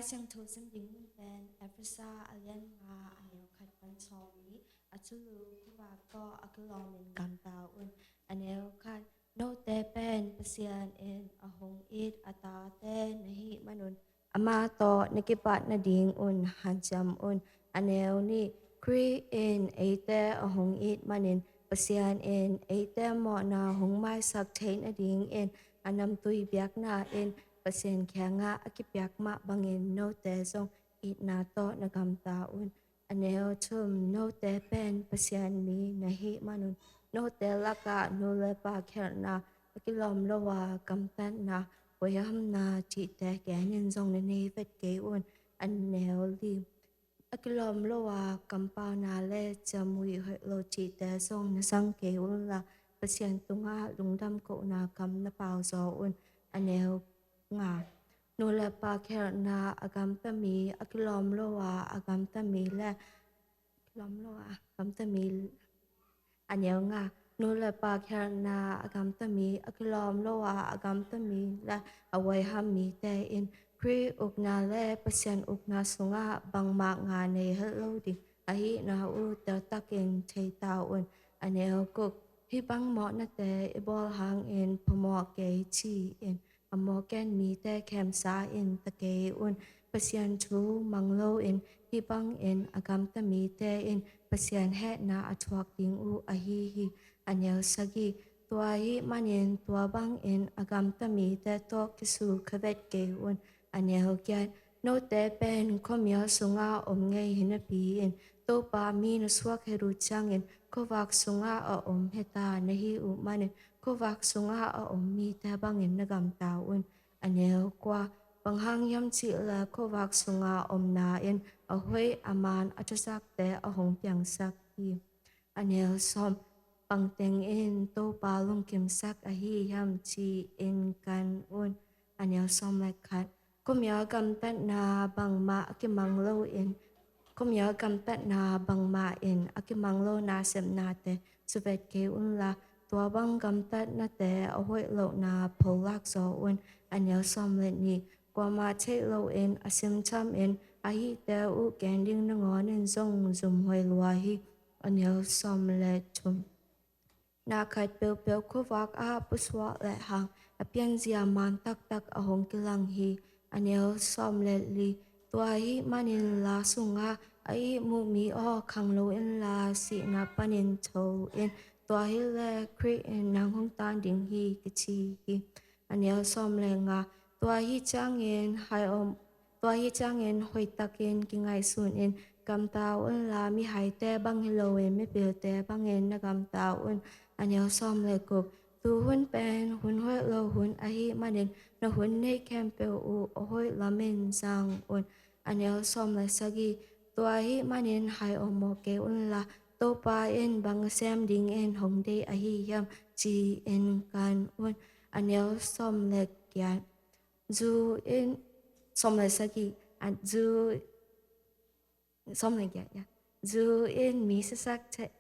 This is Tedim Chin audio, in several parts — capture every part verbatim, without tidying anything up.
Siangtho sim ding mun pen Efesa a lian nga a neu khat pan sawm ni. A thulu khuavak tawh a kilawmin gamta un. A neu khat, note pen Pasian in a hong it a tate na hih manun ama tawh na kibat nadingun hanciam un. A neu nih, Khrih in eite a hong it manin Pasian in eite mawhna hong maisak theih nadingin a namtui biakna in Pasian kiangah a kipiak mah bangin note zong itna tawh na gamta un. A neu thum, note pen Pasian mi na hih manun note lakah nu le pa khialhna a kilawm lo a gamtatna, huaihamna cihte genin zong na nei vet kei un. A neu li, a kilawm lo a kampauna le ciamnuih hoih lo cihte zong na zang kei unla Pasian tungah lungdam kohna kam na pau zaw un. A neu nga, nu le pa khialhna a gamta mi, a kilawm lo a a gamta mi le kilawm lo a gamta mi. A neu nga, nu le pa khialhna a gamta mi, a kilawm lo a a gamta mi le a huaiham mite in Khrih ukna le Pasian ukna sungah bangmah nga nei het lo ding ahihna uh teltakin thei ta un. A neu guk, hih bang mawhnate i bawl hangin phamawh kei ci-in a mawh ken mite khemsa in ta kei un. Pasian thu mang loin hih bangin a gamta mite in Pasian hehna a thuak ding uh ahi hi. A neu sagih, tua ahih manin tua bangin a gamta mite tawh kisukha vet kei un. A neu giat, note pen khuamial sungah om ngei hi napi-in Topa mi na suak het uh ciangin khuavak sungah a om heta na hi uh manin khuavak sungah a om mite bangin na gamta un. A neu kua, bang hang hiam cih le khuavak sunga omna in a hoih a man a thuzakte a hong piangsak hi. A neu sawm, bang tengin Topa lungkimsak ahi hiam ci-in kan un. A neu sawm le khat, khuamial gamtatna bangmah a kimang loin khuamial gamtatna bangmah in a kimang lo nasepnate suvet kei unla tua bang gamtatnate a hoih lohna pholak zaw un. A neu sawm le nih, kuamah theih loin a simthamin a hihte uh gen ding nangawnin zong zumhuai lua hi. A neu sawm le thum, na khat peuhpeuh khuavak ah pusuak lehang a pianzia man taktak a hong kilang hi. A neu sawm le li, tua ahih manin la sungah a ihmu mi aw, khang lo inla sihna panin tho in, tua hileh Khrih in nang hong tan ding hi kici hi. A neu sawm le nga, tua ahih ciangin hai om Tua ahih ciangin hoihtakin kingaihsun in gamta unla mihaite bang hi loin mipilte bangin na gamta un. A neu sawm le guk, tuhun pen hun hoih lo hun ahih manin na hun neih khempeuh uh a hoih lamin zang un. A neu sawm le sagih, tua ahih manin hai om mawk kei unla Topa in bang a sem dingin hong deih ahi hiam ci-in kan un. A neu sawm le giat, zu in, sawm le sagih, a, zu, sawm le giat, ya. Zu in mi siasak theih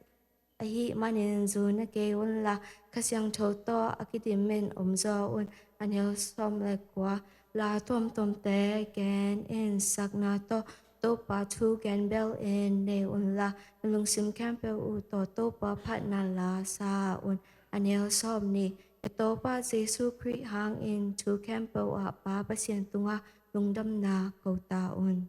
ahih manin zu na kei unla Kha Siangtho tawh a kidimin om zaw un. A neu sawm le kua, la tuamtuamte gen in sakna tawh Topa thu gen bel in nei unla na lungsim khempeuh uh tawh Topa phatna la sa un. A neu sawm nih, i Topa Jesu Khrih hangin thu khempeuh ah Pa Pasian tungah lungdamna ko ta un.